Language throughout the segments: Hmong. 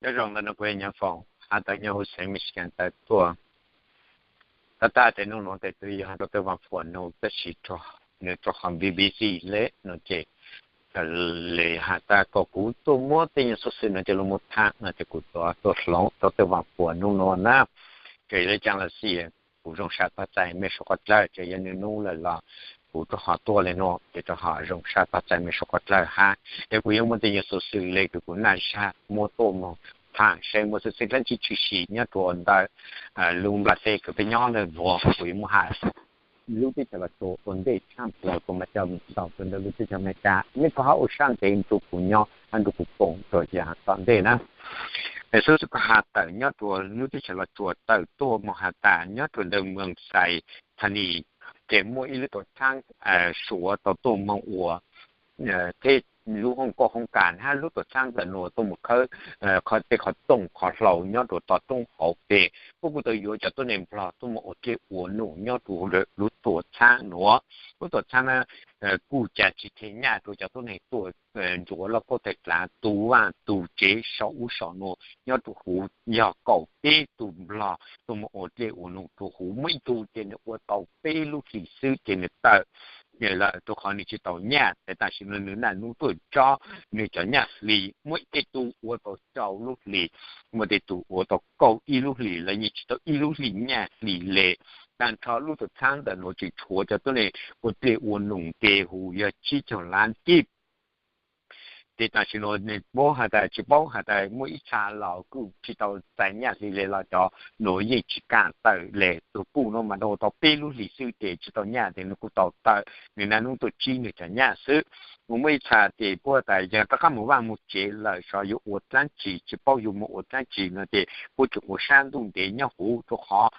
Nyob zoo ntawm no kuv yog Nyob Foom, has tawm nyob huv xeev Michigan tawm tuaj. Tab tag tes nub nuav tes twb yuav has rua tej vaam fuam nub tab sis nws rua qhov B B C le no ces le has tas kom kuv tuaj muab tej nyuag xov xwm no coj lug moog tham no ces kuv tuaj hloov rua tej vaam fuam nub nuav na. Ces le caag los xij kuv zoo sab tog txais mej suav quas dlawg, ces yog nub nub lawm los kuv rua qhov tuaj le nuav ces rua qhov zoo sab tog txais mej suav quas dlawg hab. Es kuv yuav muab tej nyuag xov xwm le kws kuv naj zag muab tuaj moog tham seb muaj xwm txheej dlaab tsi tshwm sim nyob rua ntawm lub nplaj teb kws peb nyob le nuav. Kuv yuav muab has lub teb chaws Los Tsuas ua ntej tshaj plaws kuv mam coj moog txug rua ntawm lub teb chaws Amelikas. Mej kuj ho ua sab ntev nrug kuv nyob hab nrug kuv koom rua yav tom ntej na. Xov xwm kuv has tawm nyob rua lub teb chaws Los Tsuas tawm tuaj moog has tas nyob rua ntawm Moos Xais thaj nis ces muaj ib lub tuam txhaab Suav tau tuaj moog ua theb lub hooj koj hooj kas hab lub tuam txhaab ntawm nuav tuaj moog khawb tej qhov txooj qhov hlau nyob rua toj roob hauv pes. Puab kuj tau yuav cov tuab neeg Nplog tuaj moog ua dlej ua num nyob rua lub tuam txhaab nuav. Lub tuam txhaab na kuj ca tsi them nyaj rua cov tuab neeg tuaj ntsuav lauj kaub teg dlaav tu vaaj tu tsev sau ub sau nuav nyob rua huv. Yog kaum peb tug Nplog tuaj moog ua dlej ua num rua huv, muaj ib tug ces nws ua tau peb lub hlis xwb ces nws tawm lawm rua qhov nws tsi tau nyaj. Tes tam sim no nws naj nub tuaj tsob nws cov nyaj hli, muaj ib tug ua tau rau lub hlis, muaj tej tug ua tau kaum ib lub hlis, lawv yeej tsi tau ib lub hlis nyaj hli le. Tag nrho lub tuam txhaab ntawm nuav tseem tshuav cov tuab neeg ua dlej ua num nte huv yog tsib caug lab kib. Tes tam sim nuav nws paub has tas tsi paub has tas muaj ib txha los kuj tsi tau txais nyaj hli le los cov nuav yeej tsi kaam tawm le. Tug puj nuav mas nws ua tau peb lub hlis xwb ces tsi tau nyaj tes nws kuj tau tawm, nws naj nub tuaj tsib nws cov nyaj xwb. Mus muaj ib txha ces puab tas yog rov qab mus vaaj mus tsev lawm xyov yuav ua dlaab tsi, tsi paub yuav mus ua dlaab tsi no ces puab tseem ua sab ntuj ntev nyob huv rua qhov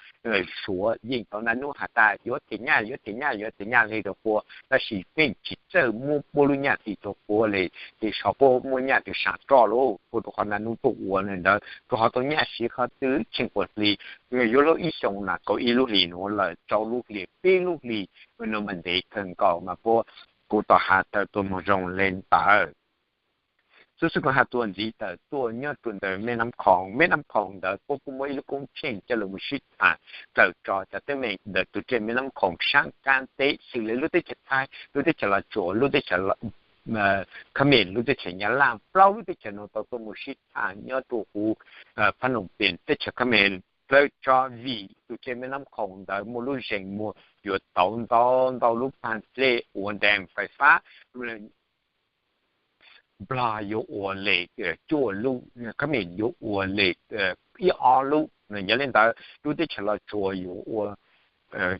Suav yeej tau naj nub has tas yuav them nyaj, yuav them nyaj, yuav them nyaj le rua puab, tab sis yeej tsi txawj muab puab lub nyaj hli rua puab le. Ces xyov puab muab nyaj twg saam roj lauj, puab rua qhov naj nub tuaj ua le ntawd rua qhov tau nyaj siv qhov twg tsheej puas hli, yuav luag ib xyoo na tau ib lub hlis nuav lawm, rau lub hlis, peb lub hlis, nuav mas ntev kawg nkaus mas puab kuj tau has tawm tuaj moog zoo le ntawd. Xov xwm kuv has tuaj ntxiv tawm tuaj nyob rua ntawm Meb Nab Khoom. Meb Nab Khoom ntawd puab kuj muaj ib lub koob tsheej coj lug mus sib tham dlawg tso cov teeb meem ntawm tug dlej Meb Nab Khoom saab qaab teb xws le lub teb chaws Thaib, lub teb chaws Los Tsuas, lub teb chaws Khab Mem, lub teb chaws Nyab Laj, plaub lub teb chaws nuav tau tuaj mus sib tham nyob rua huv Phnom Penh teb chaws Khab Mem dlawg tso vim tug dlej Meb Nab Khoom ntawd muaj lub zeem muag yuav tauv ntau ntau lub paag dlej ua dam fais fab. Nplog yuav ua le cuaj lub, Khab Mem yuav ua le ib ob lub. Yog le ntawd lub teb chaws Los Tsuas yuav ua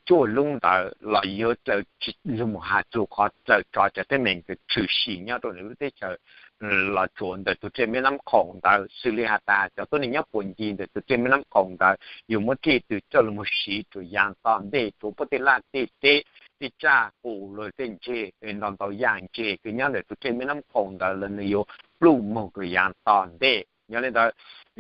cuaj lub ntawd los yuav dlawg tsi lug has txug qhov dlawg tso cov teeb meem kws tshwm sim nyob rua ntawm lub teb chaws Los Tsuas ntawm tug dlej Meb Nab Khoom ntawd. Xws le has tas cov tuab neeg nyob puag ncig ntawm tug dlej Meb Nab Khoom ntawd yuav muab dlej twg coj lug mus siv rua yaav tom ntej rua puab tej laj tej teb, tej tsaj qus lug tej ntseg ntau ntau yaam ntseg kws nyob ntawm tug dlej Meb Nab Khoom ntawd los nws yuav pluj moog rua yaav tom ntej. Yog le ntawd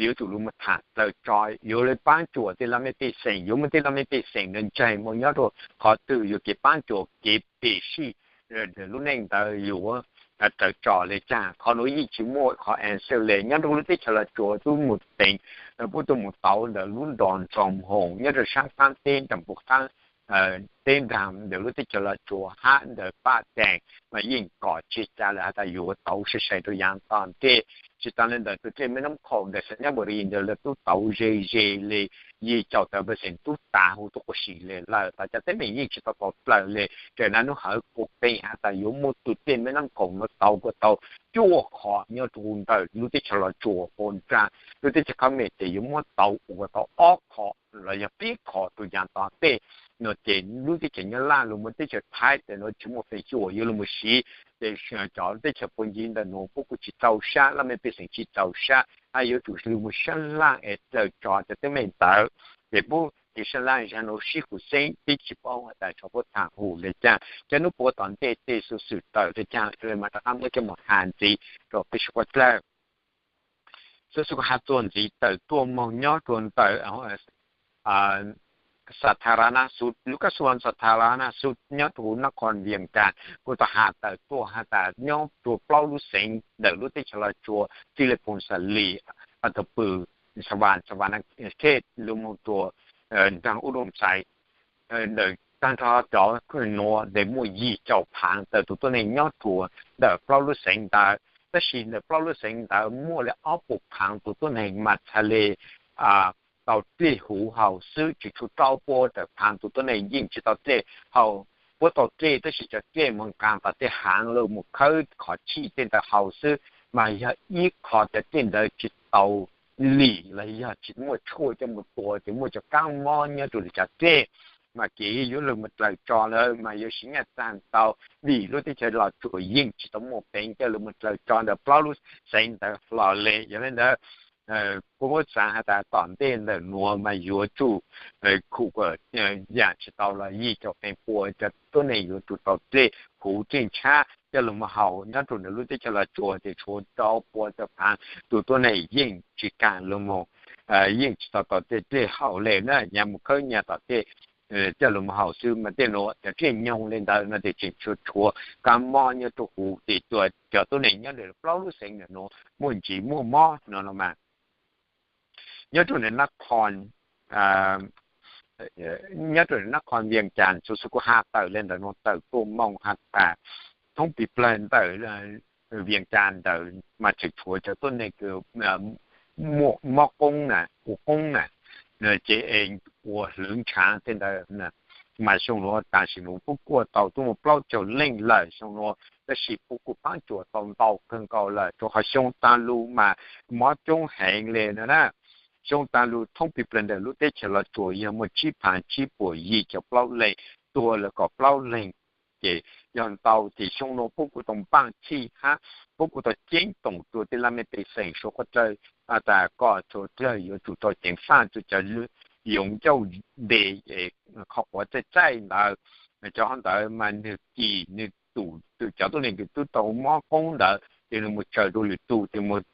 yuav tsum lug mus tham dlawg tso, yuav le paab cuam tej laj mej pej xeem, yuav muaj tej laj mej pej xeem ntawd ntseeg moog nyob rua qhov twg, yuav kev paab cuam kev pem sij lub neej ntawd yuav dlawg tso le caag. Qhov nuav yeej tsi muaj qhov answer le. Nyob rua lub teb chaws Los Tsuas tub mus teev, puab tuaj mus tauv ntawm lub nroog Ntsoo Hoos nyob rua saab qaab teb nraag puv qaab teb nraag ntawm lub teb chaws Los Tsuas hab ntawm Paj Teem mas yeej kom tseg ca le has tas yuav tauv sai sai rua yaav tom ntej. Tsi taag le ntawd tug dlej Meb Nab Khoom ntawm Xas Nyab Npu Ri ntawd lawv tub tauv ze ze le, yim caum tawm percent tub tas huv tub quas sim le lawm. Los cov teeb meem yeej tsi tau tau dlawg le, raws naj nub hawv kuas peem has tas yuav muaj tug dlej Meb Nab Khoom nuav tauv kuas tau cuaj qhov nyob rua ntawm lub teb chaws Los Tsuas puag nraag, lub teb chaws Khab Mem ces yuav muab tauv ua tau ob qhov los yog peb qhov rua yaav tom ntej. No ces lub teb chaws Nyab Laj lug muaj teb chaws Thaib tes nuav tsi muaj feem xyuam yuav lug mus siv, ces cov teb chaws puag ncig ntawm nuav puab kuj tsi txaus sab, laj mej pej xeem tsi txaus sab, hab yuav tsum lug mus sab laj es dlawg tso cov teeb meem ntawd. Ces puab kev sab laj zag nuav sib huv xeeb, peb tsi paub has tas tsov puab tham huv le caag, cov nub puav tom ntej tej xuv xwm tawm le caag, le mas rov qab muab coj moog has ntxiv rua peb suav dlawg. Xov xwm kuv has tuaj ntxiv tawm tuaj moog nyob rua ntawm Satharana Sut, lub kab suab Satharana Sut nyob rua huv Nakhon Vias Kas kuj tau has tawm tuaj has tas nyob rua plaub lub xeev ntawm lub teb chaws Los Tsuas, txij le Phoos Xas Lis, Thav Pw, Sa Vas, Sa Vas Nas Khej, lug moog rua nraag Ub Dooj Xais. Ntawm tag nrho cov nuav tes muaj yim caum phaav tawm tug tuab neeg nyob rua ntawm plaub lub xeev ntawd. Tab sis ntawm plaub lub xeev ntawd muaj le ob puas phaav tug tuab neeg mas txhaj le tau dlej huv hauv xwb, tsis tshua rau puab tawm phaav tug tuab neeg yeej tsis tau dlej hauv. Puab tau dlej tab sis cov dlej moog nqaa tom tej haav lug moog khawb qhov chij tej ntawd hauv xwb, mas yog ib qho cov dlej ntawd tsis tau lim los yog tsis muaj tshuaj coj moog tua ces muaj cov kaab mob nyob rua lwm cov dlej, mas kev yuav lug moog dlaws tso lawm mas yuav siv nyaj taag tau vim lub teb chaws Los Tsuas yeej tsis tau muaj peev coj lug moog dlaws tso ntawm plaub lub xeev ntawd hlo le. Yog le ntawd, puab muab xaav has tas tom ntej ntawm nuav mas yuav tsum khum kom yaam tsis tau los yim caum feem pua cov tuab neeg yuav tsum tau dlej huv dlej ntshav coj lug moog haus nyob rua ntawm lub teb chaws Los Tsuas tes tshuav rau puas tawm phaav tug tuab neeg yeej tsis kaam lug moog, yeej tsis tau tau tej dlej haus le na, nyag moog khawb nyag tom tej coj lug moog haus xwb. Mas tej nuav cov dlej nyoog le ntawd no tes tseem tshuav tshuav kaab mob nyob rua huv tes cov tuab neeg nyob ntawm plaub lub xeev ntawm nuav muaj ntsis muaj mob no los mas. Nyob rua ntawm Nab Khon, nyob rua ntawm Nab Khon Vias Cas, xuv xwm kuv has tawm le ntawm nuav tawm tuaj moog has tas thoob pis plawg ntawm Vias Cas ntawd mas tseem tshuav cov tuab neeg kws mob qoob na, ua qoob na, ces ua hlwv ntshav tej ntawd. Mas xyoo nuav tam sim nuav puab kuaj tau tuaj moog plaub caug leej lawm xyoo nuav, tab sis puab kuj paab cuam tau ntau kawg nkaus lawm rua qhov xyoo taag lug mas mob coob heev le no na. Xyoo taag lug thoob pis plawg ntawm lub teb chaws Los Tsuas yog muaj tsib phaav tsib puas yim caum plaub leej, tuag lawm kaum plaub leej. Ces yog ntau ces xyoo nuav puab kuj tau npaaj txhij hab puab kuj tau ceeb toom rua tej laj mej pej xeem suav qhov dlawg tas kom suav dlawg yuav tsum tau ceev faj rua cov yoov ncauj ntes, qhov quav txaij txaij ntawd. Cov ntawd mas nwg kis nwg tus, cov tuab neeg kws tub tau mob qoob ntawd ces nwg mus tsaws rua lwm tug ces mus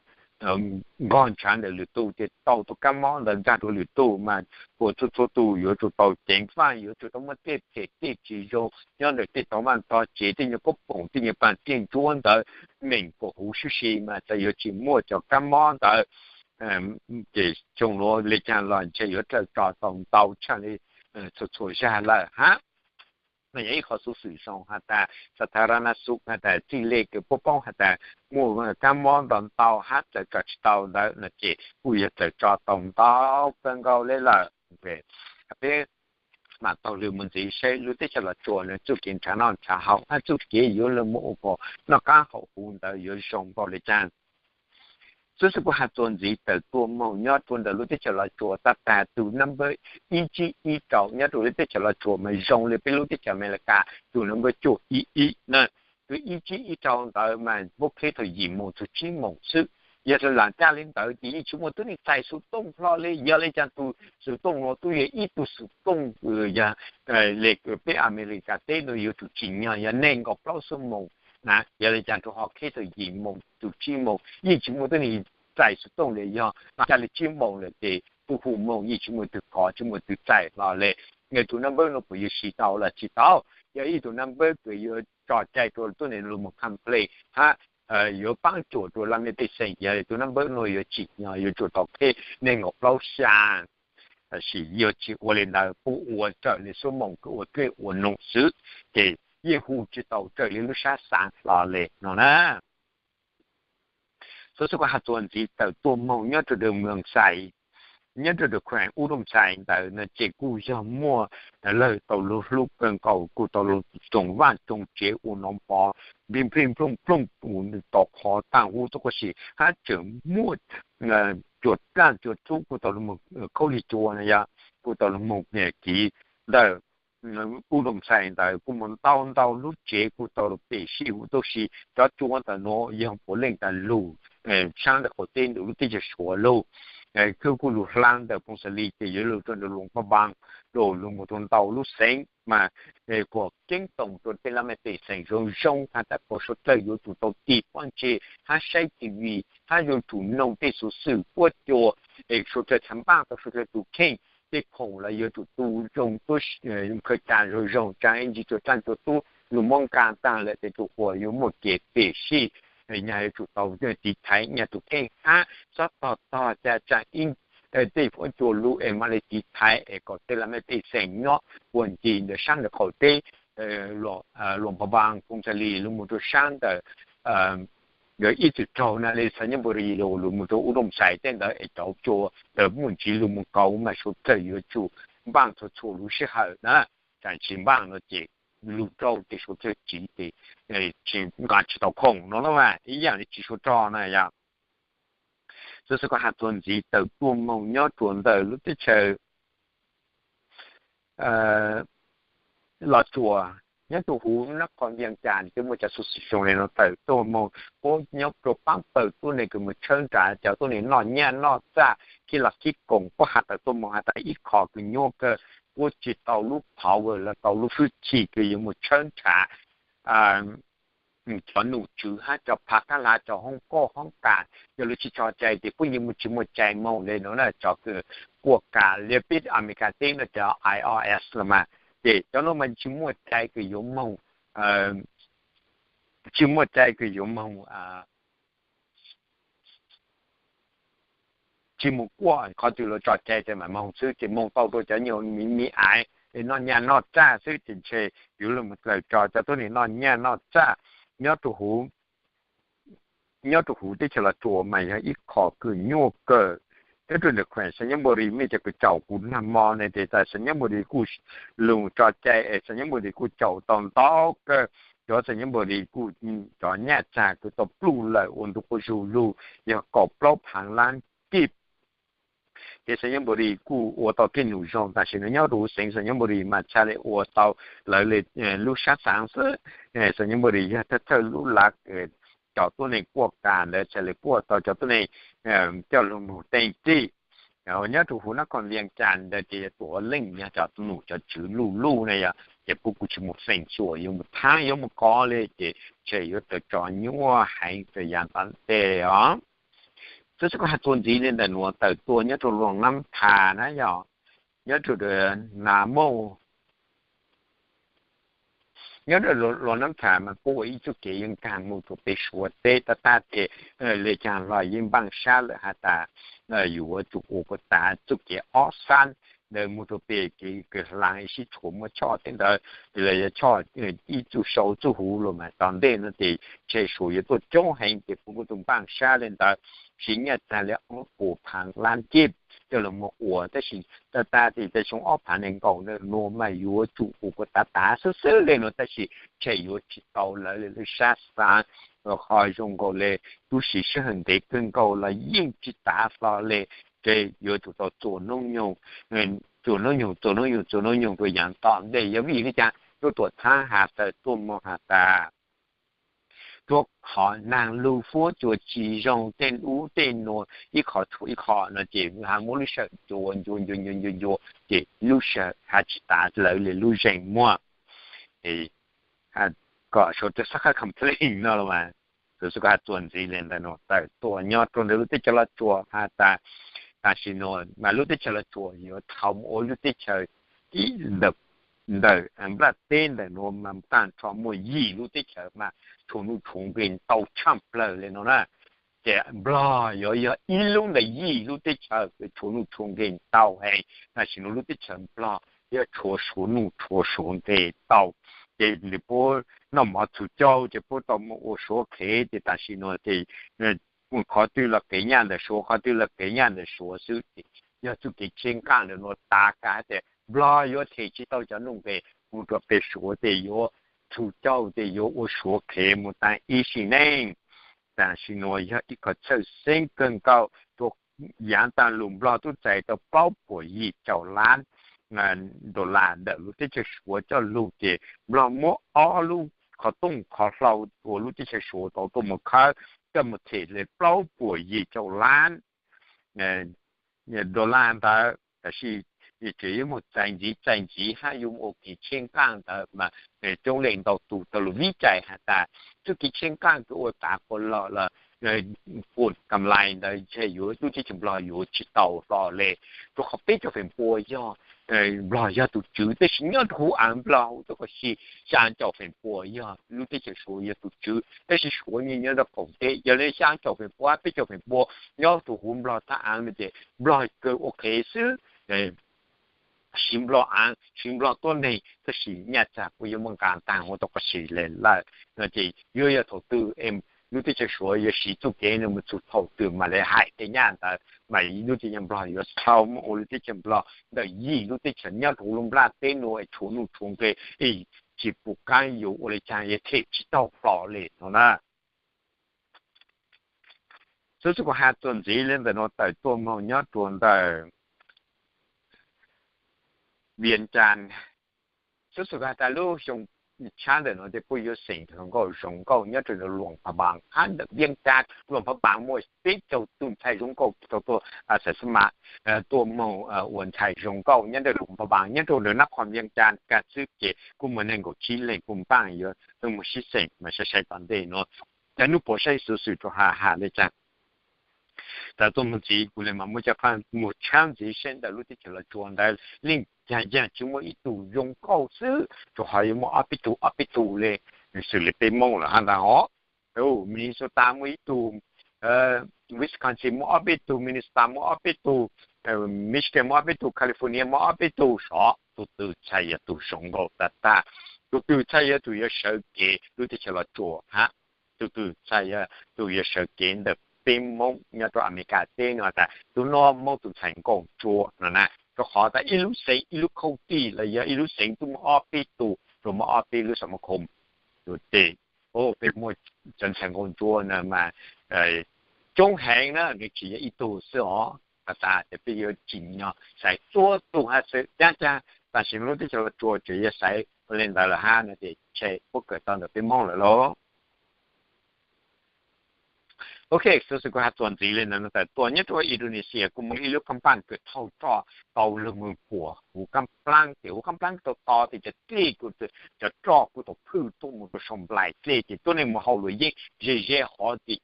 nqog ntshav ntawm lwm tug ces tau tus kaab mob ntawd nkaag rua lwm tug mas kuas txhua txhua tug yuav tsum tau ceev faj, yuav tsum tau muab tej phem tej tsis zoo nyob ntawm tej tog vaaj tog tsev, tej nyuag koob poom, tej nyuag paag tej ntsuab ntawd meem kuas huv sib si mas tas yuav tsis muaj cov kaab mob ntawd. Ces xyoo nuav le caag los ntshe yuav dlaws tso tau ntau tshaj le txhua txhua zag lawm hab. No yog ib qho xuv xwm zoo has tas xa tha ra na xu has tas txij le kws puab poob has tas muaj kaab mob ntau ntau hab dlaws tso tsis tau ntawd no ces kuj yog dlaws tso tau ntau kawg nkaus le lawm. Peb mam taug lw mus ntxiv seb lub teb chaws Los Tsuas nws txuj kev nrhav noj nrhav haus hab txuj kev yuav lug moog ua kom noj qaab haus huv ntawd yuav zoo npaum le caag. Xuv xwm kuv has txuas ntxiv tawm tuaj moog nyob rua ntawm lub teb chaws Los Tsuas tab tas tug number ib tsib ib rau nyob rua lub teb chaws Los Tsuas mas zoo le peb lub teb chaws Amelikas tug number cuaj ib ib na. Tug ib tsib ib rau ntawd mas puab qheb thaum yim moos txug tsib moos xwb. Yog lam caj le ntawd ces yeej tsis muaj tub neeg txais xuv tooj hlo le. Yog le caag tug xuv tooj nuav tub yog ib tug xuv tooj yog le peb Amelikas teb nuav yuav tsum tsim nyog yog nees nkaum plaub xuab moos na. Yog le caag rua qhov qheb thaum yim moos txug tsib moos yeej tsis muaj tub neeg txais xuv tooj le. Yog caj le tsib moos lawm ces kuj hu moos yeej tsis muaj tug kov tsis muaj tug txais hlo le. Tug number nuav puas yuav siv tau los tsis tau? Yog ib tug number kws yuav tso cai rua tub neeg lug moog complain hab yuav paab cuam rua laj mej pej xeem, yog le tug number nuav yuav tsim nyog yuav tsum tau qheb nees nkaum plaub xyaa. Tab sis yog tsis ua le ntawd puab ua raws le xuab moos kws ua dlej ua num xwb ces yeej hu tsis tau raws le lub sab xaav hlo le no na. Xuv xwm kuv has txuas ntxiv tawm tuaj moog nyob rua dawm Moos Xais, nyob rua dawm Khueem Ub Dooj Xais ntawd no ces kuj yog muaj lawg tau lug hlub kawg nkaus, kuj tau lug tsoo vaaj tsoo tsev ua nov pov nplij nplij nplooj nplooj tus tom qhov taag ub tuab qhov si hab tseem muaj cua dlaaj cua dlub kuj tau lug moog khaub lig cua no yog kuj tau lug moog kiv ntawm Ub Dooj Xais ntawd kuj muaj ntau ntau lub tsev kuj tau lug pem sij huv tuab si. Cov cua ntawm nuav yog puav leej tas lug saab ntawm qaum teb ntawm lub teb chaws Suav lug, kuj lug hlaa ntawm Phoos Xas Lis ces yuav lug rua ntawm Luas Paj Npaas, lug lug mus rua ntau lub xeev mas kuas ceeb toom rua tej laj mej pej xeem zoo zoo has tas kom suav dlawg yuav tsum tau tig pob ntseg hab saib TV hab yuav tsum noog tej xuv xwm puab cua, es suav dlawg txhaj npaaj tau suav dlawg tus kheej, tej khoom los yuav tsum tu zoo, khaws tsaa zoo zoo, tsaa ib ntsis cua dlaaj cua dlub lug muab nkaag taag lawm tes tug quas yuav muaj kev pem sij nyag yuav tsum tau tiv thaiv nyag tus kheej hab xob tog tog ca tsaa ib tej fuab cua lug es mam le tiv thaiv es kom tej laj mej pej xeem nyob puag ncig ntawm saab ntawm qaum teb, Luam Pha Vaas, Phoos Xas Lis lug moog rua saab ntawm ib txwm raug na le Xais Nyab Npum Ris lug moog rua Ub Dooj Xais tej ntawd es cov cua ntawd muaj ntsiv lug moog kauv mas suav dlawg yuav tsum npaaj txhua txhua lub sij hawm na. Tsaam tsis npaaj no ces lug rau ces suav dlawg tsiv ces tsis nqa tsis tau khoom no na, ib yaam le tsis suav rog na yog. Xwb xwb kuv has txuas ntxiv, tawm tuaj moog nyob rua ntawm lub teb chaws Los Tsuas, nyob rua huv nab qhov Vias Cas twb muaj cov xu xi xyoo le no tawm tuaj moog, puab nyob rua paab pawg tuab neeg kws moog tshawb nrhav cov tuab neeg noj nyaj noj txaj, khib loj khib koom, puab has tawm tuaj moog has tas ib qho kws nyuaj kawg, puab tsis tau lub power los tau lub hwj chim kws yuav moog tshawb nrhav cov nom tswv hab cov phav kab hlav, cov hoob koj hoob kas, yog lawv tsis tso cai ces puab yeej muaj tsis muaj cai moog le no na. Cov kws kuaj kas liab pib Amelikas teb no cov I R S los mas, ces cov nuav mas tsis muaj cai kws yuav moog, tsis muaj cai kws yuav moog tsis moog kuaj, qhov twg lawv tso cai ces mam moog xwb, ces moog tau rua cov nyuas miv miv aiv es noj nyaj noj txaj xwb ces ntshe yuav lug moog dlaws tso cov tuab neeg noj nyaj noj txaj nyob rua huv, nyob rua huv teb chaws Los Tsuas mas yog ib qho kws nyuaj kawg. Nyob rua ntawm kheem Xais Nyab Npum Ris mej cov kws caum kuv nag mo ne ces tas Xais Nyab Npum Ris kuj lug tso cai es Xais Nyab Npum Ris kuj caum tau ntau kawg, cov Xais Nyab Npum Ris kuj cov nyaj txag kws tau pluj lawm ua ntu quas zug lug yog kaum plaub phaav lab kib. Ces Xais Nyab Npum Ris kuj ua tau tej num zoo, tam sim no nyob rua huv xeev Xais Nyab Npum Ris mas txhaj le ua tau lawv le lub sab xaav xwb. Xais Nyab Npum Ris yog thawj thawj lub lav cov tuab neeg kuaj kas ntawd txhaj le kuaj tau cov tuab neeg coj lug moog teej tig. Nyob rua huv nab qhov Vias Cas ntawd ces yog tuam leej yog cov num cov tswv luj luj na yog, ces puab kuj tsis moog feem xyuam yuav moog thaab yuav moog kov le ces ntshe yuav tawm tso nyuaj heev rua yaav tom ntej os. Xwb xwb kuv has txuas ntxiv le ntawm nuav tawm tuaj nyob rua Luas Nab Thas na yog, nyob rua Nas Mauj, nyob rua Luas Nab Thas mas puab ua ib txuj kev yeej kaag moog rua peg Suav teb tab tag ces le caag los yeej npaaj sab lawm has tas yuav tsum ua puas tas txuj kev ob sab ntawd moog rua peg kev kws hlaav sib tshuam muaj choj teb ntawd, los yog choj ib txuj sau txuj huv los mas tom ntej no ces ntshe Suav yuav tuaj coob heev ces puab kuj tug npaaj sab le ntawd, siv nyaj txag le ob puas phaav lab kib coj lug moog ua, tab sis tag tag ces xyoo ob phaav nees nkaum ntawm nuav mas yuav tsum ua puas tav tav xwb xwb le nuav tab sis ntshe yuav tsis tau lawv le lub sab xaav, qhov zoo nkaus le tub siv sij hawm ntev kawg nkaus los yeej tsis tav hlo le, ces yuav tsum tau txuas noob nyoog, txuas noob nyoog, txuas noob nyoog, txuas noob nyoog rua yaav tom ntej. Yog vim le caag? Tuab tuam thaab has tawm tuaj moog has tas tuab qhov naag lug fuab cua tsis zoo tej ub tej nuav ib qho tshuav ib qho no ces ha muab lub sij hawm ncua ncua ncua ncua ncua ncua ces lub sij hawm ha tsis tav lawv le lub zeem muag. Kom Suav txhaj complain no los mas, Suav xwb kuv has txuas ntxiv le ntawm nuav tawm tuaj nyob rua ntawm lub teb chaws Los Tsuas has tas tam sim nuav mas lub teb chaws Los Tsuas yuav thaus mus ua lub teb chaws ib ntawm nplaj teb ntawm nuav mas taag nrho muaj yim lub teb chaws mas tshuav nuj tshuav nqi ntau tshaj plawg le no na. Ces Nplog yuav yog ib lub ntawm yim lub teb chaws tshuav nuj tshuav nqi ntau heev. Tam sim nuav lub teb chaws Nplog yog tshuav Suav nuj tshuav Suav nqi tau, ces nws puab noj mov txhus caug ces puab tau mus ua Suav qhev, ces tam sim nuav ces qhov twg los qev nyaj ntawm Suav, qhov twg los qev nyaj ntawm Suav xwb. Ces yog txuj kev tsheej nqaj ntawm nuav tav kav tias Nplog yuav them tsis tau cov nuj nqis mus rua peg Suav, ces yuav txhus caug ces yuav ua Suav qhev mus tas ib sim neej. Tam sim nuav yog ib qho txhawj xeeb kawg nkaus rua yaav taag lug Nplog tub txais tau plaub puas yim caum lab dollar ntawm lub teb chaws Suav coj lug, ces Nplog muab ob lub qhov tooj qhov hlau uas lub teb chaws Suav tau tuaj mus khawb coj mus them le plaub puas yim caum lab dollar ntawd. Tab sis tseem yuav mus txais ntxiv txais ntxiv hab yuav mus ua kev tsheej nqaj ntawd mas coob leej ntau tug tau lug vib cai has tas txuj kev tsheej nqaj kws ua tav quas lom los puas kam lais ntawd ntshe yuav lub teb chaws Nplog yuav tsis tau hlo le, rua qhov peb caug feem pua yog Nplog yog tus tswv, tab sis nyob rau huv av Nplog huv txoj kev si, xya caum feem pua yog lub teb chaws Suav yog tus tswv, tab sis Suav nyob rau qaum teb. Yog li xya caum feem pua, peb caum feem pua nyob rau huv Nplog thaj av no ces Nplog kawg ua qhev xwb, siv Nplog av, siv Nplog tuab neeg, tab sis nyaj txag puas yuav muaj nqa taag huv txoj kev si le lawm no ces yuav yog thaum twg lub teb chaws Suav yuav siv txuj kev no mus txug thaum twg mam li hais tej nyaj ntawd, mas lub teb chaws Nplog yuav tau muaj ua lub teb chaws Nplog ntawm yim lub teb chaws nyob rau lub nplaj teb nuav tshuav nuj tshuav nqe, tsis pum qaab yuav ua le caag yuav them tsis tau plhom le no na. Xov xwm kuv has txuas ntxiv le ntawm nuav tawm tuaj moog nyob rua ntawm Vias Cas. Xov xwm kuv has tas lub xyoo tshab ntawm nuav tej puab yuav xeem hluas nkauj zoo nkauj nyob rau ntawm Luam Pha Npaas hab ntawm Vias Cas. Luam Pha Npaas muaj peb caug tug ntxhais zoo nkauj tau tuaj xaiv xab mas tuaj moog ua ntxhais zoo nkauj nyob ntawm Luam Pha Npaas nyob rau ntawm nab qhos Vias Cas kag xwb ces kuj muaj neeg nkaum tsib leeg kuj npaaj yuav tuaj moog sib xeem mas sai sai tom ntej nuav. Cas nub puas saib xov xwm rua has has le caag. Tawm tuaj moog ntxiv kuv le mas muab cov qab muag tshab ntxiv saib ntawm lub teb chaws Los Tsuas ntawd leej yag yag tsis muaj ib tug zoo nkauj xwb, rua qhov yuav muaj ob peb tug ob peb tug le, xws le peb Moob lawm hab ntag os. Minnesota muaj ib tug, Wisconsin muaj ob peb tug, Minnesota muaj ob peb tug, Michigan muaj ob peb tug, California muaj ob peb tug, sov tug twg txhais yog tug zoo nkauj tag tag, tug twg txhais yog tug yuav sawv kev lub teb chaws Los Tsuas hab, tug twg txhais yog tug yuav sawv kev ntawm peb Moob nyob rau Amelikas teb no tas tug no Moob tug ntxhais nkauj ntsuab no na, rua qhov tas ib lub xeev ib lub khauj tij los yog ib lub xeev twb muaj ob peb tug, rua muaj ob peb lub xav muaj khoo tus tes. Peb muaj cov ntxhais nkauj ntsuab no mas coob heev na, nws tsis yog ib tug xwb os, tas tas ces peb yuav tsim nyog xaiv txhua tug hab xwb. Caag caag tam sim no lub teb chaws Los Tsuas tseem yuav xaiv ua le ntawd lawm hab no ces ntshe puab kawm tau ntawm peb Moob lawm lauj. Ok, xov xwm kuv has txuas ntxiv le ntawd nuav tawm tuaj nyob rua Indonesia kuj muaj ib lub kaaj paaj kws thauj roj tau lug moog puam huv kaaj plaab, ces huv kaaj plaab tau to tes cov dlej kuj, cov roj kuj tau phwj tuaj moog rua sau nplaim dlej ces tuab neeg moog haus luam yeeb ze ze hov ces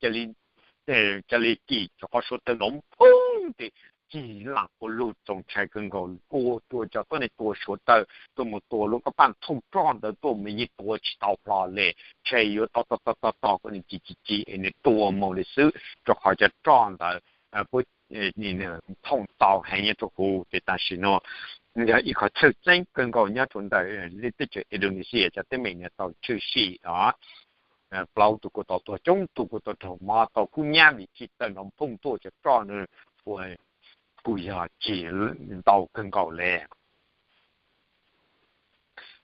ca le kis rua qhov suav tawg nrov phooj ces cig laam ua lug txaus ntshai kawg nkaus, ua rua cov tuab neeg tua suav tawg tuaj moog tua lub kaaj paaj thauj roj ntawd tuaj mas yeej tua tsis tau hlo le, ntshe yuav to to to to to kuj nws ci ci ci es nws tua moog le xwb rua qhov cov roj ntawd puab thooj tau heev nyob rua huv. Ces tam sim no yog ib qho txhawj xeeb kawg nkaus nyob rua ntawm lub teb chaws Indonesia cov teeb meem no tau tshwm sim os. Plaub tug kuj tau tuag, coob tug kuj tau raug mob, tau kub nyab vim cig tawg nrov phooj tuaj, cov roj no kuj yog cig ntau kawg nkaus le.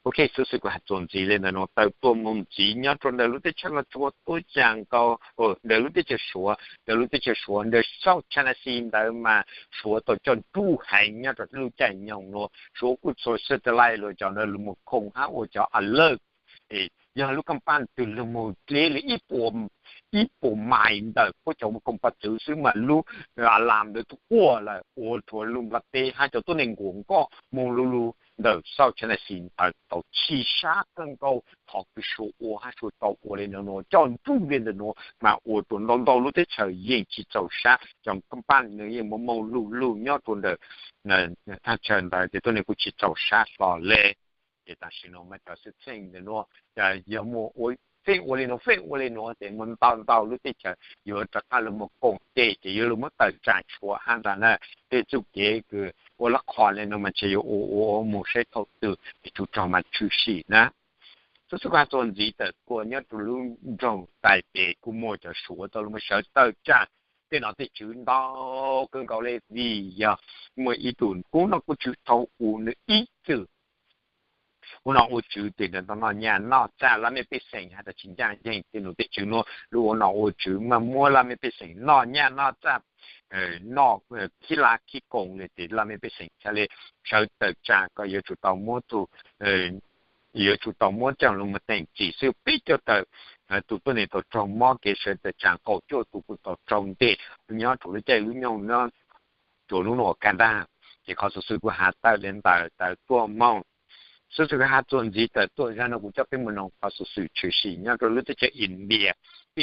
Ok, xov xwm kuv has txuas ntxiv le ntawm nuav tawm tuaj moog ntxiv nyob rua ntawm lub teb chaws Los Tsuas tuab caag nkaus, ntawm lub teb chaws Suav, ntawm lub teb chaws Suav ntawm South China Sea ntawd mas Suav tau coj nruj heev nyob rua lub caij nyoog nuav. Suav kuj txhua satellite los cov ntawd lug moog khoo hab ua cov alert. Yog lub kaaj paaj twg lug moog dleb le ib puas mais ntawm puab cov koog paj txwv xwb mas lub alarm ntawd twb quaj lawm, ua rua lub nplaj teb hab cov tuab neeg nkuas nkoj moog lug lug ntawm South China Sea ntawd tau chim sab kawg nkaus. Qhov kws Suav ua hab Suav tau ua le nuav, coj nruj le ntawm nuav mas ua rua ntau ntau lub teb chaws yeej tsis txaus sab, cov kaaj paaj nws yeej moog moog lug lug nyob rua ntawm thaj chaw ntawd ces tuab neeg kuj tsis txaus sab hlo le. Ces tam sim no mas cov xwm txheej ntawm nuav yog muaj feem ua le nuav feem ua le nuav ces muaj ntau ntau lub teb chaws yuav rov qab lug moog koom tes ces yuav lug muab tawm tsaam tshuav hab ntag na. Tej txuj kev kws ua lab qhos le nuav mas ntshe yuav ua ua moog saib thaum twg es tsum raug mas tshwm sim na. Xov xwm kuv has txuas ntxiv tawm tuaj nyob rua lub nroog Taipei kuj muaj cov Suav tau lug moog sawv tawm tsaam tej nom tej tswv ntau kawg nkaus le vim yog muaj ib tug kub nom kub tswv tau ua nws ib txwm ua nom ua tswv tes nws tau noj nyaj noj txag laj mej pej xeem has tas tsis ncaaj yeeg tej nom tej tswv nuav lug ua nom ua tswv mas muab laj mej pej xeem noj nyaj noj txag, noj khib laj khib koos le tes laj mej pej xeem txhaj le sawv tawm tsaam kom yuav tsum tau muab tug yuav tsum tau muab coj lug moog teem txim xwb. Peb caug tawm tug tuab neeg tau raug mob kev sawv tawm tsaam, kaum cuaj tug kuj tau raug nteg nyob rua lub caij lub nyoog nyob rua lub nuav Canada. Ces qhov xov xwm kuv has tawm le ntawd tawm tuaj moog Xov xwm kuv has txuas ntxiv tawm tuaj zaj no kuv coj peb mus noog qhov xov xwm tshwm sim nyob rau lub teb chaws India.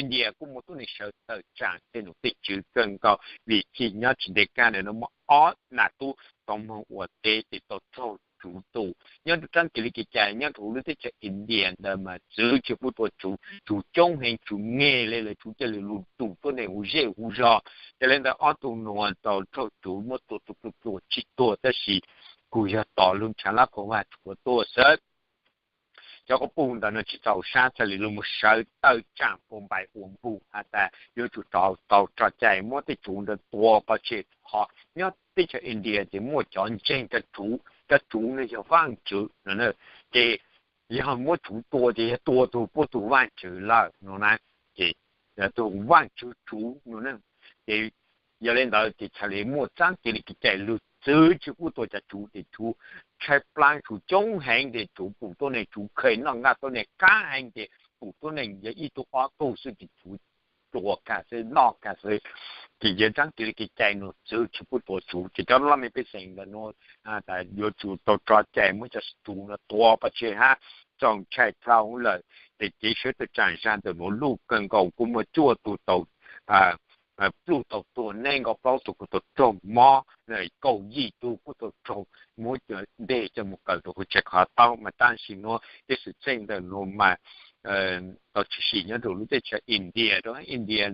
India kuj muaj tuab neeg sawv tawm tsaam tej nom tej tswv kawg nkaus vim chim nyob tsis ntev kag ntawm no muaj ob nam tub tau moog ua teb ces tau raug tsuv tu. Nyob rau tsaab kis li kev cai nyob rau lub teb chaws India ntawd mas txwv tsis pub tua tsuv, tsuv coob heev, tsuv nyeg le lawm, tsuv ca le lug tu tuab neeg huv zej huv zog. Ces le ntawd ob tug nuav tau raug tsuv muab tua tua tua tua tsis tuag tab sis kuj yog tom lub ntshav lab khau vaj tshuav tuaj xwb. Cov quas puj ntawd no tsis txaus sab txhaj li lug moog sawv tawm tsaam pua npai ua npug has tas yuav tsum tau tso cai muab tej tsuv ntawd tua pov tseg, qhov nyob teb chaws India ces muaj cov ntseeg cov tsuv, cov tsuv no yog vaaj tswv no, ces yog muab tsuv tua ces yog tua tug puab tug vaaj tswv lawm no na, ces tug vaaj tswv tsuv no na. Ces yog le ntawd ces txhaj li muaj tsaab kis li kev cai lug txwv tsis pub tua cov tsuv, ces tsuv tshaib plab, tsuv coob heev ces tsuv pum tuab neeg, tsuv kheev noj nqaj tuab neeg qaab heev ces pum tuab neeg yog ib tug ob tug xwb ces tsuv tua kag xwb, noj kag xwb. Ces yog tsaab kis li kev cai nuav txwv tsis pub tua tsuv ces cov laj mej pej xeem ntawm nuav yuav tsum tau tso cai muab cov tsuv no tua pov tseg hab txaus ntshai dhau lawm. Ces kev sawv tawm tsaam zag ntawm nuav luj kawg nkaus kuj muaj cuaj tug tau pluj tau tuag, nees nkaum plaub tug kuj tau raug mob, kaum yim tug kuj tau raug muab nteg coj mus kaw rau huv tsev qhov taub mas tab sis nuav tej xwm txheej ntawm nuav mas tau tshwm sim nyob rau lub teb chaws India rau India,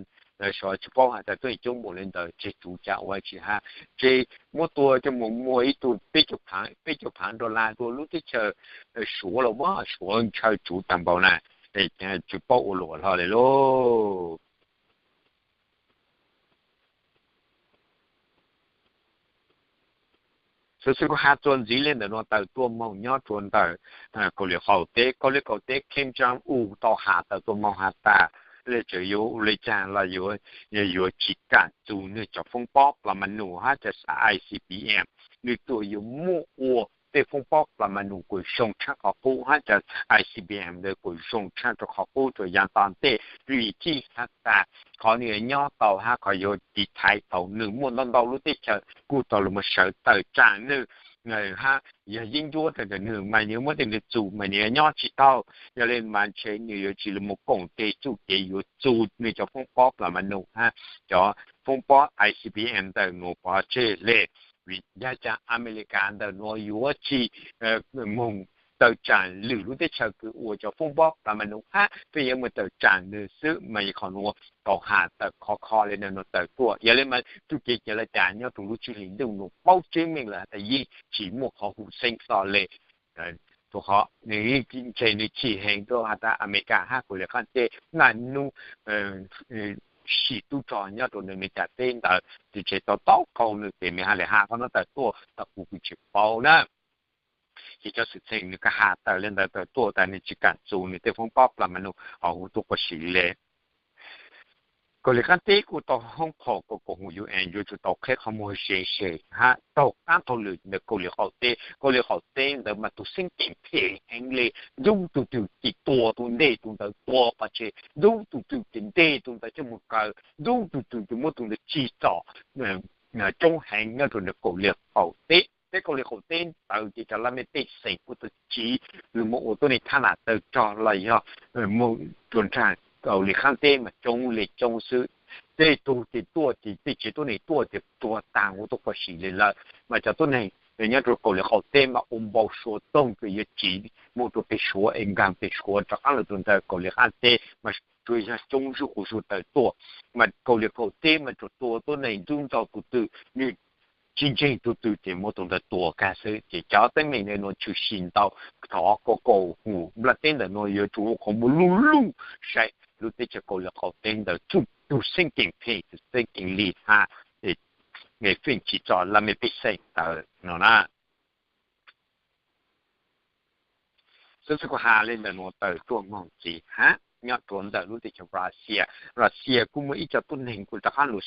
sov tsis paub has tas tuab neeg coob npaum le ntawd tseg tsuv cas ua tsis hab, tseg muab tua coj mus muag ib tug peb caug phaav dollar rua lub teb chaws Suav los muab Suav ntshaw tsuv taag npaum na, tsis paub ua luam hlo le lauj. Xov xwm kuv has txuas ntxiv le ntawm nuav tawm tuaj moog nyob rua ntawm Kauslim Qaum Teb. Kauslim Qaum Teb Kim Jong Un tau has tawm tuaj moog has tas le tseem yuav ua le caag los yuav tsis kam txug nwg cov foob pob plas ma nus hab cov ICBM. Nwg tsuas yuav muaj ua tej foob pob plas ma nus kuas zoo tshaj qhov qub hab cov ICBM ntawd kuas zoo tshaj rua qhov qub rua yav tom ntej, vim txij has tas qhov nwg nyob tau hab qhov yuav tiv thaiv tau nwg muaj ntau ntau lub teb chaws kuj tau lug moog sawv tawm tsaam nwg hab yog yeeb ncuab rua ntawm nwg mas nwg muab tej nwg txug mas nwg nyob tsis tau. Yog le mas ntshe nwg yuav tsis lug moog koom tes txuj kev yuav txug nwg cov foob pob plas ma nus hab cov foob pob ICBM ntawm nuav pov tseg le. Vim yog caag Amelikas ntawm nuav yuav tsis moog tawm tsaam lwm lub teb chaws kws ua cov foob pob plas ma nus hab peb yuav moog tawm tsaam nwg xwb mas qhov nuav tau has tawm khov kho le ntawm nuav tawm tuaj. Yog le mas txuj kev cai le caag nyob rua lub tsib hlis ntuj nuav paub tseeb meej lawm has tas yeej tsis muaj qhov huv xeeb txog le. Rua qhov nwg ntshe nwg chim heev rua has tas Amelikas hab Kauslim Qaum Teb naj nub sim tub rog nyob rua nwg Amelikas teb ntawd tsi tseg tau taub qaug nwg tes me ha le has qhov nuav tawm tuaj tau kuv kuj tsis paub na. Ces cov xwm txheej nwg kuj has tawm le ntawd tawm tuaj tas nwg tsis kam txug nwg tej foob pob plas ma nus hauv huv tuaj quas si le. Kauslim Qaum Teb kuj tau hoob qhov kaum kaum hum UN yuav tsum tau qheb qhov muag ze ze hab taug qaab taug lwm ntawm Kauslim Qaum Teb. Kauslim Qaum Teb ntawd mas tus xeeb ceem phem heev le, ntuj tus twg ces tua tus nteg tus ntawd tua pov tseg, ntuj tus twg ces nteg tus ntawd coj mus kaw, ntuj tus twg ces muab tus ntawd tsim txom coob heev nyob rua ntawm Kauslim Qaum Teb. Teb Kauslim Qaum Teb ntawd ces cov laj mej pej xeem kuj tau tsiv lug moog ua tuab neeg thab nam tawg rog los yog moog rua nraag Kauslim Qaum Teb mas coob le coob xwb. Tej tug ces tuaj ces tej tsev tuab neeg tuaj ces tuag taag huv tuaj quas si le lawm. Mas cov tuab neeg nyob rua Kauslim Qaum Teb mas ua npau suav toog kws yuav tsiv moog rua peg Suav es nkaag peg Suav rov qaab lug rua ntawm Kauslim Qaum Teb mas tsuas yog coob zuj quas zug tawm tuaj. Mas Kauslim Qaum Teb mas tsuas tua tuab neeg ntuj ntaug tus twg, nwg tsis ntseeg tus twg ces muab tus ntawd tua kag xwb. Ces cov teeb meem ntawm nuav tshwm sim ntau, thov kaum kaum hum nplaj teb ntawm nuav yuav tsum ua qhov muag luj luj saib lub teb chaws Kauslim Qaum Teb ntawd txuj tus xeeb ceem phem tus xeeb ceem lim hab feem tsim txom laj mej pej xeem ntawd no na. Xwb xwb kuv has le ntawm nuav tawm tuaj moog ntxiv hab nyob rua ntawm lub teb chaws Russia. Russia kuj muaj ib co tuab neeg kuj rov qaab lug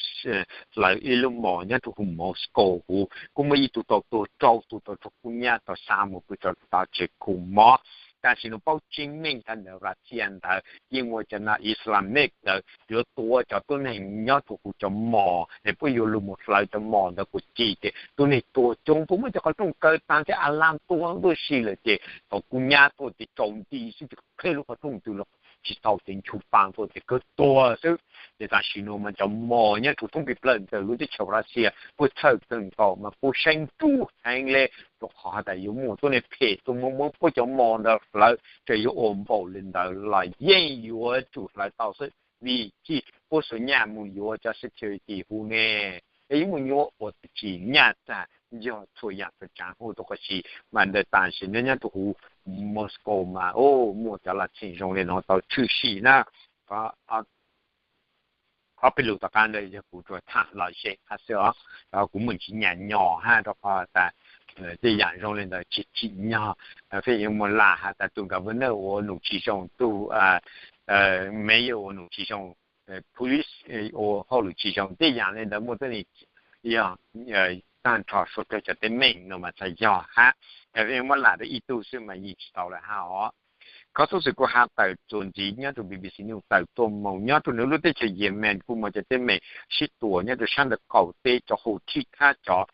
hlawv ib lub mos nyob rua huv Moscow huv, kuj muaj ib tug tau tuag, rau tug tau raug kub nyab tau xa moog pw rau tom tsev khu mob. tam sim no paub tseeb meej tag ntawm Russia ntawd yeej muaj cov no Islamic ntawd yuav tua cov tuab neeg nyob rau hauv cov mos es puab yuav lug mus hlawv cov mos ntawd kuas ci ces tuab neeg tuag coob, puab muab cov qhov rooj kaw taag thiab a lam tuab tuab si lawm ces thaum kuv nyab tuaj ces tsaus nti xwb ces qheb lub qhov rooj twg los tsis tau ces nchu pa tuaj ces kawg tuag xwb. Ces tam sim no mas cov mos nyob rau thoob plaws ntawm lub teb chaws Russia puab txhawj kawg nkaus mas puab saib nruj heev le, rau qhov has tas yuav muaj tuab neeg phem tuaj muab puab cov mos ntawd hlawv, txawm yuav ua npaum li ntawd los yeej yuav tsum hlawv tau xwb vim tsis puab xuas nyaj mus yuav cov security hu ne, es yuav mus yuav ua tsis nyaj tag, yog txhua yaam txhua tsaav hu tau qhov si. Mas ntawm tam sim no nyob rau huv Moscow mas muaj cov laj txheem zoo li no tau tshwm sim na. Ob peb lug tom qaab ntawd yog kuv tsuas tham lom zem hab xwb os, kuv muaj tsis nyam nyom hab rau qhov tas tej yaam zoo li ntawd tsis tsim nyog, fej yuav muaj lam has tas tug governor ua num tsis zoo, tug mayor ua num tsis zoo, police ua hauj lwm tsis zoo, tej yaam li ntawd muaj tuab neeg yog taag nrho suav dlawg cov teeb meem no mas txhais yog hab, fej yuav muab lam rau ib tug xwb mas yeej tsis tau lawm hab os. Qhov xuv xwm kuv has tawm txuas ntxiv nyob rau B B C News tawm tuaj moog nyob rau nws lub teb chaws Yemen kuj muaj cov teeb meem sib tua nyob rau saab ntawm qaum teb, cov Houthi hab cov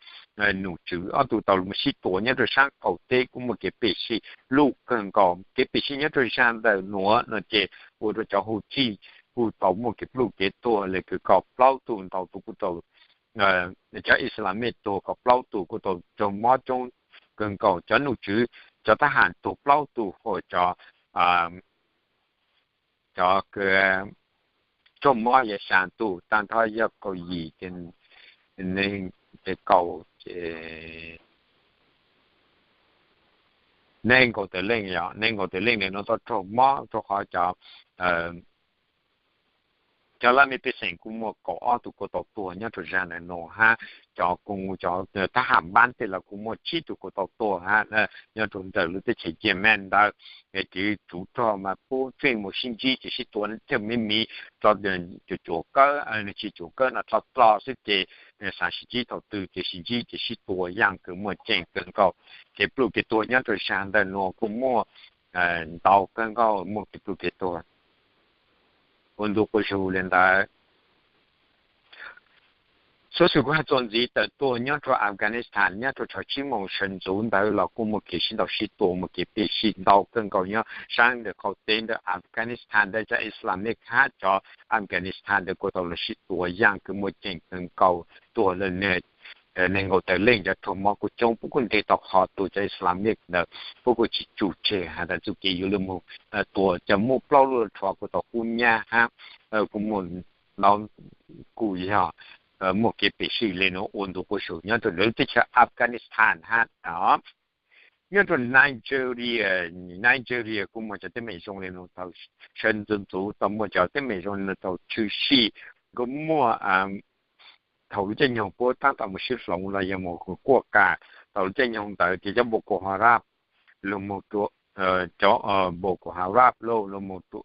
num tswv ob tug tau lug sib tua nyob rau saab qaum teb kuj muaj kev peb sij luj kawg nkaus. Kev peb sij nyob rau zag ntawm nuav no ces ua rau cov Houthi kuj tau muaj kev pluj kev tuag le kws kaum plaub tug ntau tus kuj tau, cov Islamic tuag kaum plaub tus kuj tau raug mob coob kawg nkaus. Cov num tswv, cov thab ham tuag plaub tus, hos cov, cov raug mob yog xyaa tus, taag nrho yog kaum yim, neeg, kaum, neeg nkaus tawm leej, neeg nkaus tawm leej ntawm no tau raug mob rau qhov cov cov laj mej pej xeem kuj muaj kaum ob tug kuj tau tuag nyob rau zag ntawm no hab, cov kuj, cov thab ham npab tej los kuj muaj tsib tug kuj tau tuag hab nyob rau ntawm lub teb chaws Yemen ntawd. Kev tsuv rog mas puab feej mus sib ntsib ces sib tua thawj miv miv, cuam cuam kawb, tsis cuam kawb no dlo dlo xwb ces xav sib ntsib thaum twg ces sib ntsib ces sib tua yaam kws muaj ceem kawg nkaus. Kev pluj kev tuag nyob rau zag ntawm no kuj muaj ntau kawg nkaus, muaj kev pluj kev tuag ua ntu quas zug li ntawd. Xuv xwm kuv has txuas ntxiv tawm tuaj nyob rau Afghanistan nyob rau tshav tsib moos sawv ntxuv ntawd los kuj muaj kev sib ntaus sib tua, muaj kev peb sij ntau kawg nkaus nyob saab ntawm qaum teb ntawm Afghanistan ntawm cov Islamic hab cov Afghanistan ntawd kuj tau los sib tua yaam kws muaj ceem kawg nkaus, tuag lawm neeg nkaus tawm leej, cov raug mob kuj coob. Puab kuj nteg tau qhov tug cov Islamic ntawd, puab kuj tsis tsum tseg has tas txuj kev yuav lug moog tua cov muaj plaub lub rhuav kuj tau kub nyab hab kuj muaj, kuj yog muaj kev peb sij le nuav ua ntu quas zug nyob rau lub teb chaws Afghanistan hab. Nyob rau Nigeria, Nigeria kuj muaj cov teeb meem zoo li nuav tau sawv ntxuv ntxuv, tau muaj cov teeb meem zoo li nuav tau tshwm sim. Kuj muaj thaum lub caij nyoog puab taab tom mus sib hloov los yog mus kuaj kam, thaum lub caij nyoog ntawd ces cov Boko Haram lug moog, cov Boko Haram lug moog,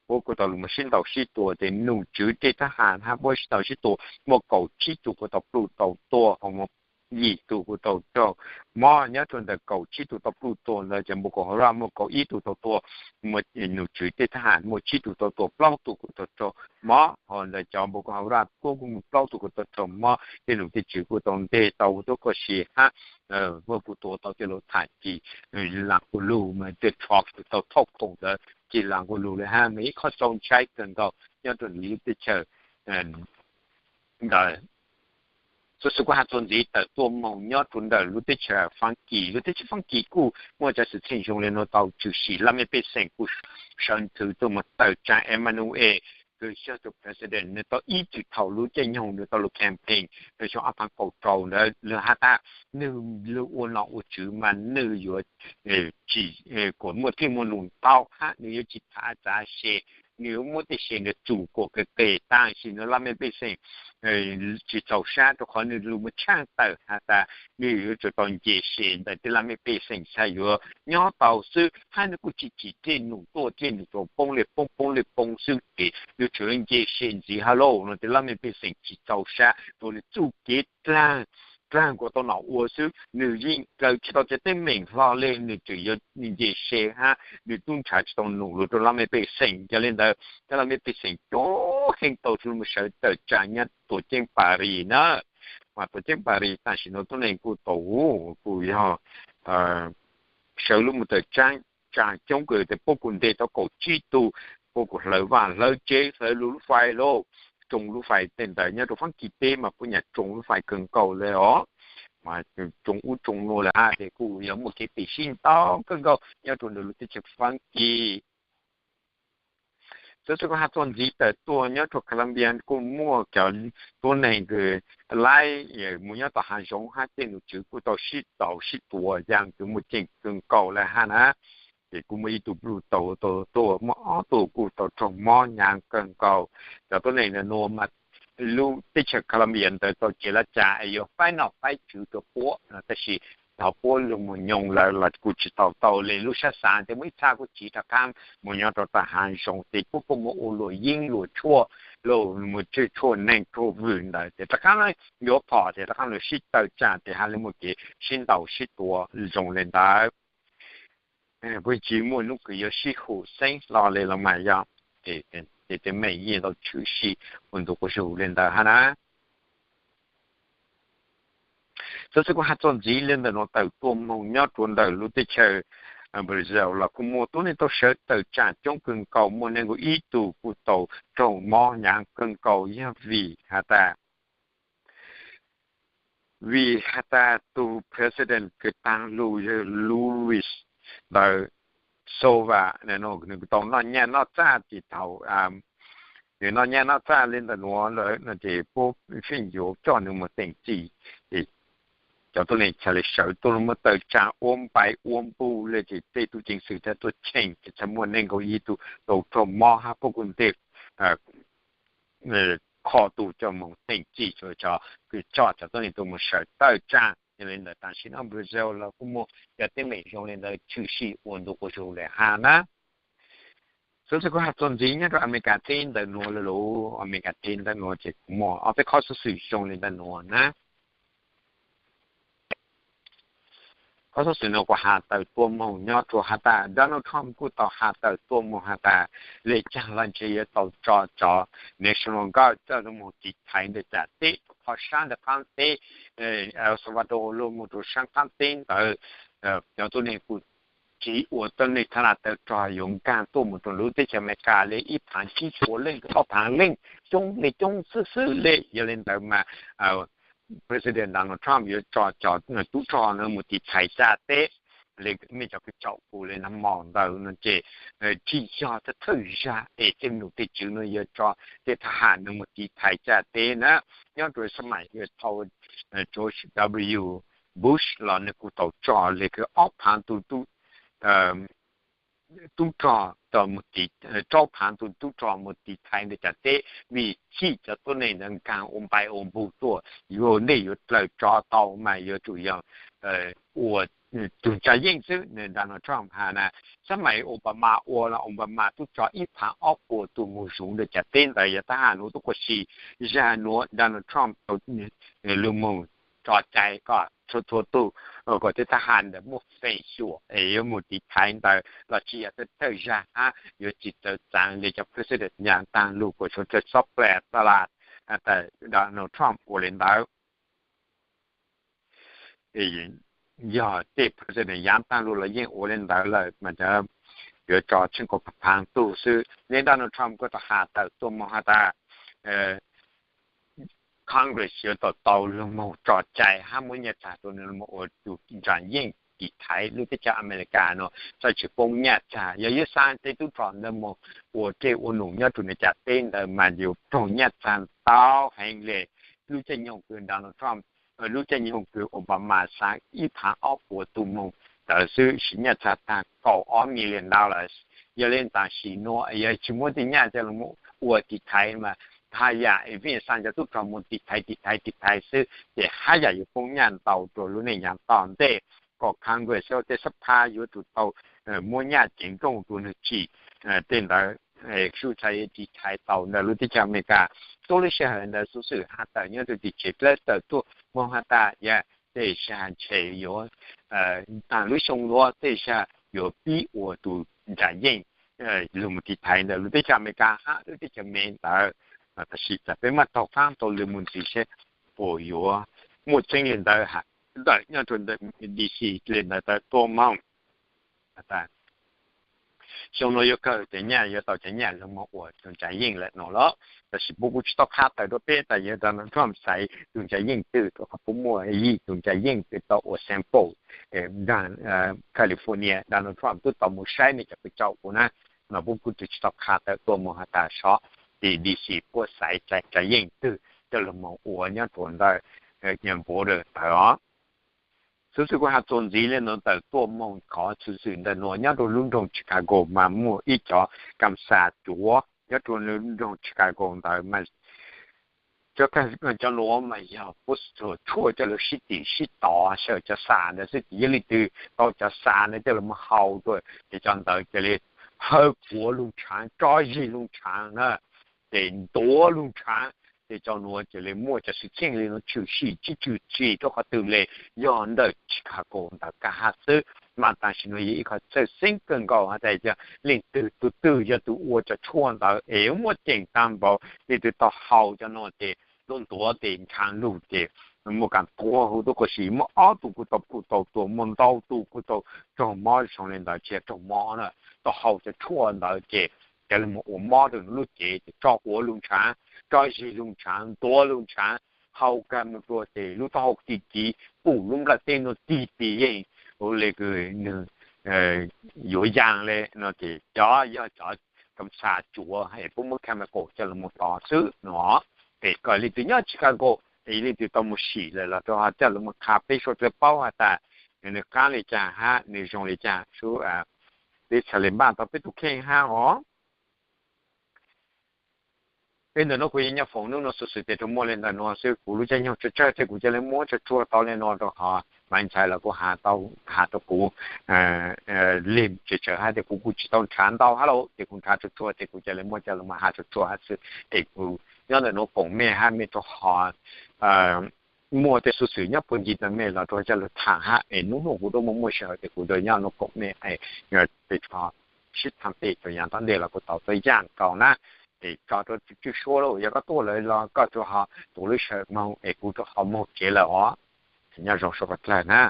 puab kuj tau lug moog sib ntaus sib tua ces num tswv tej thab ham hab puab sib ntaus sib tua, muaj kaum tsib tug kuj tau pluj tau tuag, ho muaj yim tug kuj tau raug mob. Nyob rau ntawm kaum tsib tug tau pluj tuag ntawd ces Boko Haram muaj kaum ib tug tau tuag, muaj num tswv tej thab ham muaj tsib tug tau tuag, plaub tug kuj tau raug mob, ho ntawm cov Boko Haram kuj muaj plaub tug kuj tau raug mob. Tej num tej tswv kuj tau nteg tau tuab quas si hab, muaj kuj tua tau tej lug tham ci, laam quas lug mas tej rhuav kws tau thauj khoom ntawd ci laam quas lug le hab mas ib qhov txaus ntshai kawg nkaus nyob rau lub teb chaws ntawd. Xuv xwm kuv has txuas ntxiv tawm tuaj moog nyob rau ntawm lub teb chaws Faab Kis, lub teb chaws Faab Kis kuj muaj cov xwm txheej zoo li nuav tau tshwm sim. Laj mej pej xeem kuj sawv nthwv tuaj moog tawm tsaa Emmanuel kws yog tus president, nwg tau ib txwm thaum lub caij nyoog nwg tau lug campaign rau xyoo ob phav kaum rau ntawd nwg has tas nwg lug ua nom ua tswv mas nwg yuav tsis kuas muaj thiaj muaj lug ntau hab nwg yuav tsis thav txav se, nwg yuav muab tej se ntawd txum kuas qis qis. Tam sim no laj mej pej xeem tsis txaus sab rau qhov nwg lug moog tshaaj tawm has tas nwg yuav tsum tau nce se ntawm tej laj mej pej xeem txhaj yuav nyob tau xwb, hab nwg kuj tsis tsim tej num tuaj, tej num tau poob le poob poob le poob xwb ces nwg tsuas nce se ntxiv hab lauj. No tej laj mej pej xeem tsis txaus sab rua nwg txuj kev dlaag raug kuas tau nom ua xwb, nws yeej raws tsis tau cov teeb meem hlo li, nws tseem yuav nce se hab nws tub ntshav tsis tau num lug rau laj mej pej xeem. Yog li ntawd cov laj mej pej xeem coob heev tau lug mus sawv tawm tsaam nyob tuam ceeb Paris na. Mas tuam ceeb Paris tam sim no tuab neeg kuj tau, kuj yog sawv lug mus tawm tsaam coob kawg, puab kuj ntes tau kaum tsib tug, puab kuj hlawv vaj hlawv tsev hlawv lub fais lug, tsoo lub fais tej ntawd. Nyob rau Faab Kis teb mas puab nyam tsoo lub fais kawg nkaus le os, mas tsoo ub tsoo nuav le hab ces kuj yog muaj kev pim sib ntaus kawg nkaus nyob rau ntawm lub teb chaws Faab Kis. Xov xwm kuv has txuas ntxiv tawm tuaj nyob rau Colombia kuj muaj cov tuab neeg kws laib mus nyob tom haav zoov hab tej nom tswv kuj tau sib ntaus sib tua, yog kws muaj ceem kawg nkaus le hab na. Ces kuj muaj ib tug pluj tau tuag, muaj ob tug kuj tau raug mob hnyav kawg nkaus. Cov tuab neeg nuav mas lub teb chaws Colombia ntawd tau tsev laj cas es yuav faib noj faib tswv rua puab no, tab sis thaum puab lug mus nyoog lawm los kuj tsis tau tau le. Lub sab xaav ces muaj ib txha kuj tsiv rov qaab mus nyob rau tom haav zoov ces puab kuj muaj ua luam yeeb luam tshuaj, luam mus tshuaj neeg tshuaj vwm ntawd ces rov qaab yuav phom ces rov qaab lug sib tawm tsaam ces hab le muaj kev sib ntaus sib tua zoo le ntawd. Puab tsis muaj nub kws yuav sib hum xeeb hlo le los mas yog, ces tej meem yeej tau tshwm sim ua ntu quas zug le ntawd hab na. Xov xwm kuv has txuas ntxiv le ntawm nuav tawm tuaj moog nyob rua ntawm lub teb chaws Brazil los kuj muaj tuab neeg tau sawv tawm tsaam coob kawg nkaus, muaj nees nkaum ib tug kuj tau raug mob hnyav kawg nkaus yog vim has tas, vim has tas tug president kws taag lug yog Luis ntawd Silva, nws tau noj nyaj noj txag tsis thaum nws noj nyaj noj txag le ntawm nuav lawm no ces puab pheej yuav coj nws mus teem txim. Cov tuab neeg txhad le sawv tuaj lug muab tawm tsaam ua npaim ua npug le ces tej tub ceev xwm txhad tuaj cheem ces txhad muaj nees nkaum ib tug tau raug mob hab puab kuj nteg kho tug coj moog teem txim, tso cov tuab neeg tuaj mus sawv tawm tsaam. Yog le ntawd tam sim no Brazil los kuj muaj cov teeb meem zoo le ntawd tshwm sim ua ntu quas zug le hab na. Xov xwm kuv has txuas ntxiv nyob rau Amelikas teb ntawm nuav lawm, Amelikas teb ntawm nuav ces kuj muaj ob peb qhov xov xwm zoo le ntawm nuav na. Qhov xov xwm no kuj has tawm tuaj moog nyob rua has tas Donald Trump kuj tau has tawm tuaj moog has tas le caag los ntshe yuav tau tso cov National Guard coj lug moog tiv thaiv ntawm cas teb rua qhov sab ntawm qaab teb El Salvador lug moog rua sab qaab teb ntawd. Cov tuab neeg kuj tsiv ua tuab neeg thab laj tawm rog yuav nkaag tuaj moog rua lub teb chaws Amelikas le ib phaav tsib puas leej, ob phaav leej, coob le coob xwb xwb le. Yog le ntawd mas President Donald Trump yuav tso cov tub rog no mus tiv thaiv caj teb le mej cov kws tsaum kuv le nag hmo ntawd no ces tsis yog thawj thawj zag es tej nom tej tswv no yuav tso tej thab ham no mus tiv thaiv caj teb na. Nyob rua xab maim yuav thau George W Bush los nws kuj tau tso le kws ob phaav tug tub tub rog, rau phaav tug tub rog mus tiv thaiv ntawm cas teb vim chim cov tuab neeg ntawd nkaag ua npaim ua npug tuaj yuav ntej yuav dlaws tso tau mas yuav tsum yog ua tug tsa yeej xwb. Nws Donald Trump has na, xab maim Obama ua los Obama tub tso ib phaav ob puas tug moog zuv ntawm cas teb ntawd yog thab ham nuav tub quas si. Zag nuav Donald Trump tau lug moog tso cai kom txhua txhua tug kom tej thab ham ntawd muaj feem xyuam es yuav mus tiv thaiv ntawd los tsis yog thawj zag hab yuav tsis txawv txaav le cov president yav taag lug kuas suav dlawg xob plej ta las tas Donald Trump ua le ntawd. Yog tej president yav taag lug los yeej ua le ntawd lawm mas yuav tso tsheej kaum phav tug xwb. Neb Donald Trump kuj tau has tawm tuaj moog has tas Congress yuav tau tau lug moog tso cai hab muab nyaj txag rua nws lug moog ua tug tsa yeej tiv thaiv lub teb chaws Amelikas nuav txhad tsis poob nyaj txag. Yog yuav xa tej tub rog ntawd moog ua dlej ua num nyob rua nws cas teb ntawd mas yuav raug nyaj txag ntau heev le. Lub caij nyoog kws Donald Trump, lub caij nyoog kws Obama xa ib phaav ob puas tug moog ntawd xwb siv nyaj txag taag kaum ob million dollars. Yog le tam sim nuav yog tsis muab tej nyaj coj lug ua tiv thaiv mas haj yam vij xa cov tub rog moog tiv thaiv tiv thaiv tiv thaiv xwb ces haj yam yuav poob nyaj ntau rua lub neej yav tom ntej. Kom Congress tej xab phab yuav tsum tau muab nyaj ceev nrooj rua nwg tsim tej ntawd, sub txhais tiv thaiv tau ntawm lub teb chaws Amelikas. Tuab lub sij hawm ntawd xuv xwm has tawm nyob rua tim tshev dlawb tawm tuaj moog has tas yog tej zag ntshe yuav taag lub xyoo luaj tej zag yuav pib ua tus ntsa yeej lug mus tiv thaiv ntawm lub teb chaws Amelikas hab lub teb chaws Mev ntawd. Tab sis tas peb maj taug qaab tau lug mus ntxiv seb puas yuav muaj tseeb le ntawd, ntawm nyob rua ntawm DC le ntawd tawm tuaj moog. Xyoo nuav yuav kawg cov nyaj yuav tau cov nyaj lug moog ua tus ntsa yeej lawm no los, tab sis puab kuj tsi tau qha tawm rua peb tas yog Donald Trump xaiv tus ntsa yeej twg rua qhov puab muaj yim tus ntsa yeej twb tau ua sample California, Donald Trump tub tau mus saib mej cov pwj cau kuv na, no puab kuj tsi tau qha tawm tuaj moog has tas sov tim DC puab xaiv ntsa yeej twg coj lug moog ua nyob rua ntawm border tawm os. Xuv xwm kuv has txuas ntxiv le nuav tawm tuaj moog qhov xuv xwm ntawm nuav nyob rua lub nroog Chicago mas muaj ib cov kam xas cuav nyob rua lub nroog Chicago ntawd mas cov nuav mas yog puab tshuaj coj lug sib tim sib tov sawv cov xas ntawd xwb, ces yog leej twg tau cov xas ntawd coj lug moog hau rua ces cov ntawd cia li hawv quav lug tshaav, tso zig lug tshaav na, ces ntuav lug tshaav. Ces cov nuav cia li muaj cov xwm txheej le nuav tshwm sim tsi tshwm sim rua qhov twg le, yog ntawm Chicago ntawd kag hab xwb. Mas tam sim nuav yog ib qho txhawj xeeb kawg nkaus has tas yog leej twg tug twg yog tug ua cov tshuaj ntawd es muaj ceem taag npaum, leej twg tau hau cov nuav ces lub ntuav tes ntshav lug ces muaj kam tuav huv tuab qos sis muaj ob tug kuj tau pum tau tuag, muaj ntau tug kuj tau raug mob zoo le ntawd, tsi yog raug mob na, tau hau cov tshuaj ntawd ces coj lug moog ua mob rua lub cev ces tso quav lug tshaav, tso zig lug tshaav, ntuav lug tshaav, hau kag moog rua ces lub taub hau tig kiv, pum lub nplajteb nuav tig tig yeej, ua le kws nwg yuav yaa le no ces cov yog cov kam xas cuav es puab muab chemical coj lug moog tov xwb no. Ces koj leej twg nyob Chicago es leej twg tau mus sim lawm los rua ho coj lug moog qha peb suav dlawg paub has tas nwg qaab le caag hab nwg zoo le caag, sub peb txhad le npaj tau peb tug kheej hab os. Peb ntawm nuav kuv yeej nyob foom nub nuav xuv xwm tes rua muaj le ntawm nuav xwb, kuv lub caij nyoog tsawg tsawg tes kuv ca le muab tsuag tsuag tau le nuav rua qhov Maiv Ntxhais los kuj has tau, has rua kuv lig tsawv tsawv hab tes kuv kuj tsi tau nrhav ntau hab los ces kuv nrhav tsuag tsuag tes kuv ca le muab coj lug moog has tsuag tsuag hab xwb. Es kuv nyob ntawm nuav koom mej hab mej rua qhov muaj tej xuv xwm nyob puag ncig ntawm mej los rua coj lug thaam hab es nub nub kuv rua muaj muaj sij hawm tes kuv rua nyob nuav koom mej es peb rua sib thaam pem rua yav ntaub nteg los kuv tau tuab yaaj nkaus na. Es tso rua tswj suab lawm, yog koj tuaj lawm los koj rua ho tuav lub sij hawm moog es kuv rua ho moog kev lawm os. Nyob zoo suav dlawg na.